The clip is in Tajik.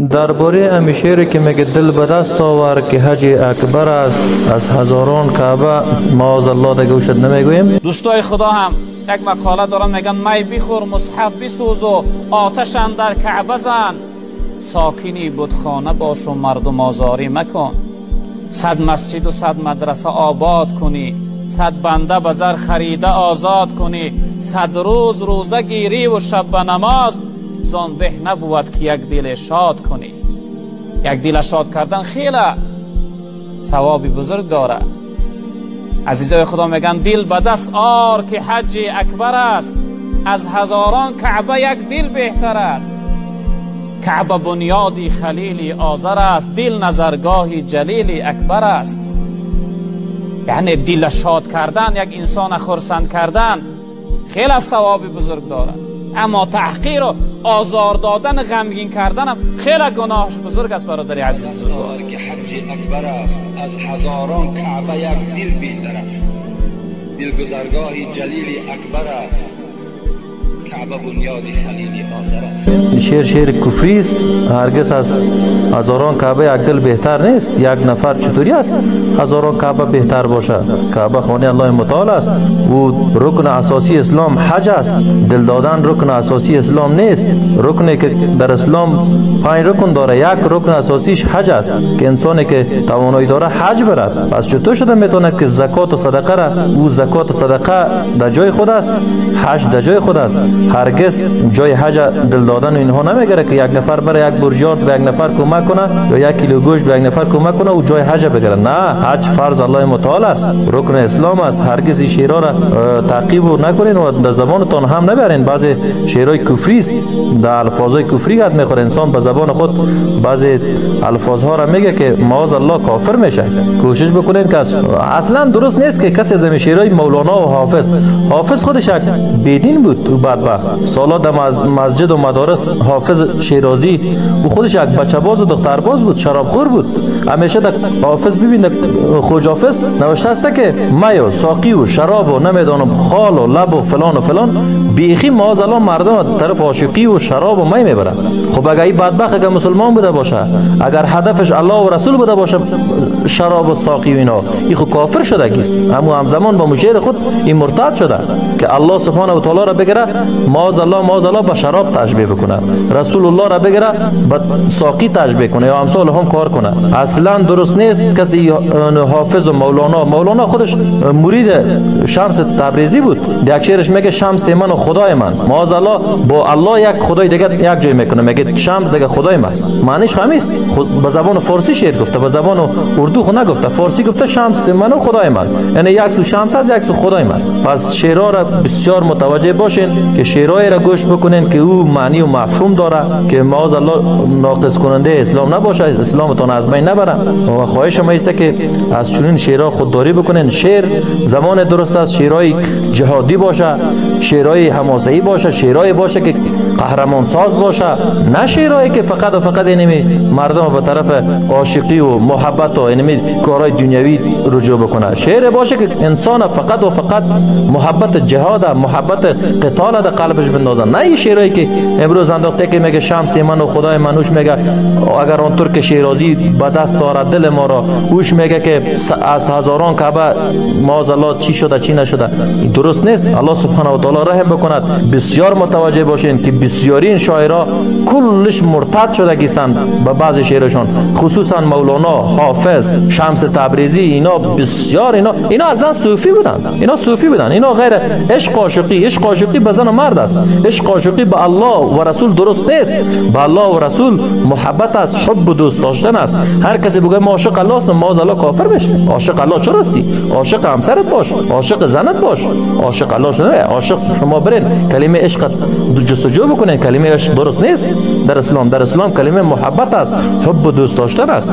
Дар бораи ами шеъре ки мегӯяд: дил ба даст овар, ки ҳаҷи акбар аст, аз ҳазорон Каъба, маозаллоҳ, дига ӯшад намегӯем. Дӯстои Худо ҳам як мақола доранд, мегӯянд: май бихӯр, мусҳаф бисӯзу оташ андар Каъба зан, сокини будхона бошу мардум озорӣ макун. 100 масҷиду 100 мадраса обод кунӣ, 100 банда ба зар харида озод кунӣ, 100 рӯз рӯза гириву шаб ба намоз, зон беҳ набувад, ки як диле шод кунӣ. Як дила шод кардан хеле савоби бузург дорад. Азизои Худо, мегӯянд: дил ба даст ор, ки ҳаҷи акбар аст, аз ҳазорон Каъба як дил беҳтар аст. Каъба бунёди Халили Озар аст, дил назаргоҳи Ҷалили Акбар аст. Яъне дила шод кардан, як инсона хурсанд кардан хеле савоби бузург дорад, аммо таҳқиру озор додан, ғамгин карданам хеле гуноҳаш бузург аст, бародари азиз. Ки ҳаҷи акбар аст, аз ҳазорон Каъба як дил беҳтар аст. Дил гузаргоҳи Ҷалили Акбар аст, Каъба бунёди Халили Озар аст. Шеър шеъри куфрӣ аст. Ҳаргиз аз ҳазорон Каъба як дил беҳтар нест. Як нафар чутурӣ аст ҳазорон Каъба беҳтар бошад? Каъба хонаи Аллоҳи мутаол аст. Ӯ рукни асосии ислом ҳаҷ аст. Дил додан рукни асосии ислом нест. Рукне ки дар ислом панҷ рукн дорад, як рукни асосиш ҳаҷ аст, ки инсоне ки тавоноӣ дорад, ҳаҷ барад. Пас чутур шуда метавонад, ки закоту садақара? Ӯ закоту садақа дар ҷои худ аст, ҳаҷ дар ҷои худ аст. Ҳаргиз ҷои ҳаҷа дил додан инҳо намегирад, ки як нафар бара, як бурҷорд ба як нафар кӯмак кунад ё як кило гӯшт ба як нафар кӯмак кунад, ӯ ҷои ҳаҷа бигирад. На, ҳаҷ фарз Аллоҳи мутаол аст, рукни ислом аст. Ҳаргиз ин шеърҳоро таъқиб накунед ва дар забонатон ҳам набарен. Баъзе шеърҳои куфрӣ аст, дар алфозҳои куфрӣ гап мехӯрад. Инсон ба забони худ баъзе алфозҳоро мегӯяд, ки маоз Аллоҳ кофир мешавад. Кӯшиш бикунед, ки аслан дуруст нест, ки касе аз ҳамин шеърҳои Мавлоно ва Ҳофиз. Ҳофиз худаш як бедин буд, ӯ бадбахт солҳо дар масҷиду мадорис. Ҳофиз Шерозӣ, ӯ худаш як бачабозу духтарбоз буд, шаробхӯр буд ҳамеша. Дар Ҳофиз бибин, Хоҷ Ҳофиз навишта аст, ки маю соқию шаробу намедонам холу лабу фалону фалон бехӣ, маозалло, мардум тараф ошиқию шаробу май мебарад. Хуб, агар ин бадбахт агар мусулмон буда боша, агар ҳадафаш Аллоҳу Расул буда боша, шаробу соқию ино, ин хуб кофир шудагист. Ҳаму ҳамзамон бо мушери худ ин муртад шуда, ки Аллоҳ субҳонаҳу ва таолоро бигира, маозалло, маозалло, ба шароб ташбеҳ бикунад, Расулуллоҳро бигира, ба соқӣ ташбеҳ кунад ё амсоли ҳам кор кунад. Аслан дуруст нест каси Ҳофизу Мавлоно. Мавлоно худаш мурид Шамс Табрезӣ буд. Як шеърش мегه: шамс ман ва худои ман. Маозалло, бо Аллоҳ як худои дигар як ҷой мекунад, мегه шамс дига худои маст. Маъниш ҳамист. Ба забони форсӣ шеър гуфта, ба забони урду ху нагуфта, форсӣ гуфта: шамс ман ва худои ман. Яъне як су шамс аст, як су худои маст. Пас шеърҳоро бисёр мутаваҷҷеҳ бошین, ки шеърҳоеро гӯш бикунین, ки ӯ маъни ва мафҳум дорад, ки маозалло ноқис кунандаи ислом набошад, исломтон аз байн набарад. Ва хоҳишам ист, ки аз чунин шеърҳо худдорӣ бикунین. Шеър замон дуруст аст, шеърҳои ҷиҳодӣ боша, шеърҳои ҳамосаӣ боша, шеърҳое боша, ки қаҳрамонсоз боша, на шеърҳое ки фақат ва фақат инами мардум ба тараф ошиқӣ ва муҳаббат ва инами корҳои дунявӣ руҷӯъ бикунад. Шеъре боша, ки инсон фақат ва фақат муҳаббати ҷиҳод, муҳаббати қитол дар қалбаш бандозад, на ин шеърҳое ки имрӯз андохта, ки мегӯяд шамси ман ва худои ман, уш мегӯяд агар он турки шерозӣ ба даст орад дили моро, уш мегӯяд, ки аз ҳазорон Каъба, маозалло, чӣ шуда, чӣ нашуда. Дуруст нест. Аллоҳ субҳонаҳу ва таоло раҳм бикунад. Бисёр мутаваҷҷеҳ бошед, ки бисёрин шоирҳо куллиш муртад шудагистанд ба баъзе шеърашон, хусусан Мавлоно, Ҳофиз, Шамс Табрезӣ. Ино бисёр, ино аслан суфӣ буданд, ино суфӣ буданд. Ино ғайр ишқ ошиқӣ, ишқ ошиқӣ ба зану мард аст, ишқ ошиқӣ ба Аллоҳ ва Расул дуруст нест. Ба Аллоҳ ва Расул муҳаббат аст, ҳуббу дӯст доштан аст. Ҳар касе бигӯяд мо ошиқ Аллоҳ ҳастем, маозалло, кофир мешавад. Ошиқ Аллоҳ чаро ҳастӣ? Ошиқ ҳамсарат бош, ошиқ занат бош, ошиқ Аллоҳ шуда. Ошиқ шумо бирен калимаи ишқ ҷустуҷӯ бикунед, калимаи ишқ дуруст нест дар ислом. Дар ислом калимаи муҳаббат аст, ҳуббу дӯст доштан аст.